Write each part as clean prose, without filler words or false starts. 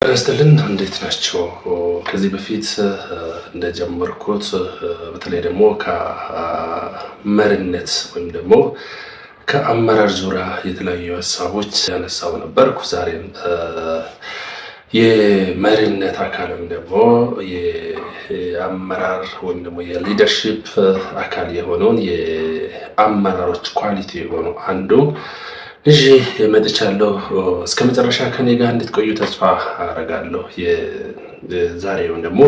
ይስጥልን፣ እንዴት ናችሁ? ከዚህ በፊት እንደጀመርኩት በተለይ ደግሞ ከመሪነት ወይም ደግሞ ከአመራር ዙሪያ የተለያዩ ሀሳቦች ያነሳው ነበርኩ። ዛሬም የመሪነት አካል ወይም ደግሞ የአመራር ወይም ደግሞ የ leadership አካል የሆነውን የአመራሮች quality የሆነው አንዱ ይዤ መጥቻለሁ። እስከ መጨረሻ ከኔ ጋር እንድትቆዩ ተስፋ አደርጋለሁ። ዛሬውን ደግሞ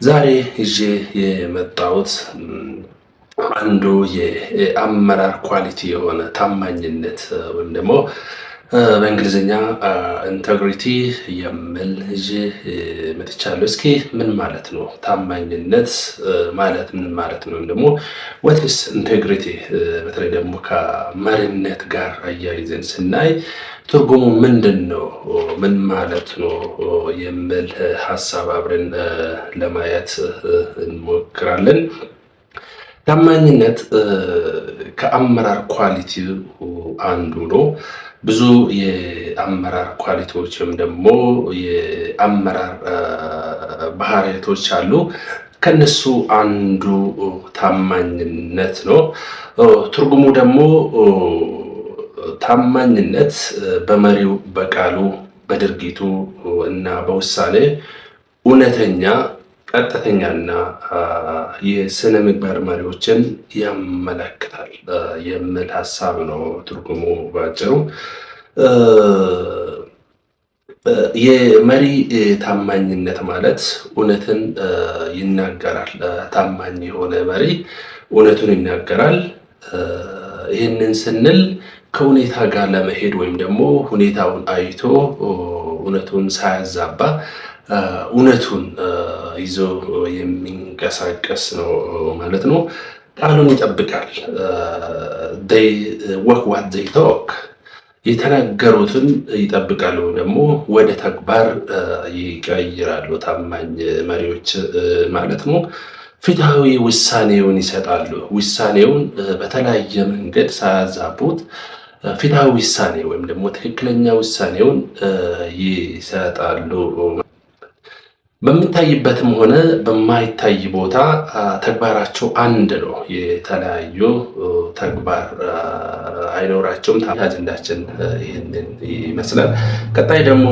ዛሬ ይዤ የመጣሁት አንዱ የአመራር quality የሆነ ታማኝነት ወይም ደግሞ በእንግሊዝኛ integrity የሚል ይዤ መጥቻለሁ። እስኪ ምን ማለት ነው ታማኝነት ማለት ምን ማለት ነው? ወይም ደግሞ what's integrity፣ በተለይ ደግሞ ከመሪነት ጋር አያይዘን ስናይ ትርጉሙ ምንድን ነው? ምን ማለት ነው? የሚል ሀሳብ አብረን ለማየት እንሞክራለን። ታማኝነት ከአመራር quality አንዱ ነው። ብዙ የአመራር quality ዎች ወይም ደግሞ የአመራር ባህሪያቶች አሉ። ከነሱ አንዱ ታማኝነት ነው። ትርጉሙ ደግሞ ታማኝነት በመሪው በቃሉ፣ በድርጊቱ እና በውሳኔ እውነተኛ፣ ቀጥተኛና የስነ ምግባር መሪዎችን ያመለክታል የሚል ሀሳብ ነው ትርጉሙ ባጭሩ። የመሪ ታማኝነት ማለት እውነትን ይናገራል። ታማኝ የሆነ መሪ እውነቱን ይናገራል። ይህንን ስንል ከሁኔታ ጋር ለመሄድ ወይም ደግሞ ሁኔታውን አይቶ እውነቱን ሳያዛባ እውነቱን ይዞ የሚንቀሳቀስ ነው ማለት ነው። ቃሉን ይጠብቃል። Walk what they talk፣ የተናገሩትን ይጠብቃሉ፣ ደግሞ ወደ ተግባር ይቀይራሉ። ታማኝ መሪዎች ማለት ነው። ፍትሃዊ ውሳኔውን ይሰጣሉ። ውሳኔውን በተለያየ መንገድ ሳያዛቡት ፍትሃዊ ውሳኔ ወይም ደግሞ ትክክለኛ ውሳኔውን ይሰጣሉ። በሚታይበትም ሆነ በማይታይ ቦታ ተግባራቸው አንድ ነው። የተለያዩ ተግባር አይኖራቸውም። አጀንዳችን ይህንን ይመስላል። ቀጣይ ደግሞ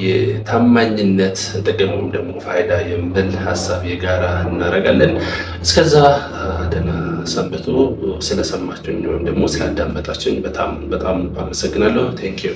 የታማኝነት ጥቅም ወይም ደግሞ ፋይዳ የሚል ሀሳብ የጋራ እናደርጋለን። እስከዛ ደህና ሰንብቱ። ስለሰማችሁኝ ወይም ደግሞ ስላዳመጣችሁኝ በጣም በጣም አመሰግናለሁ። Thank you.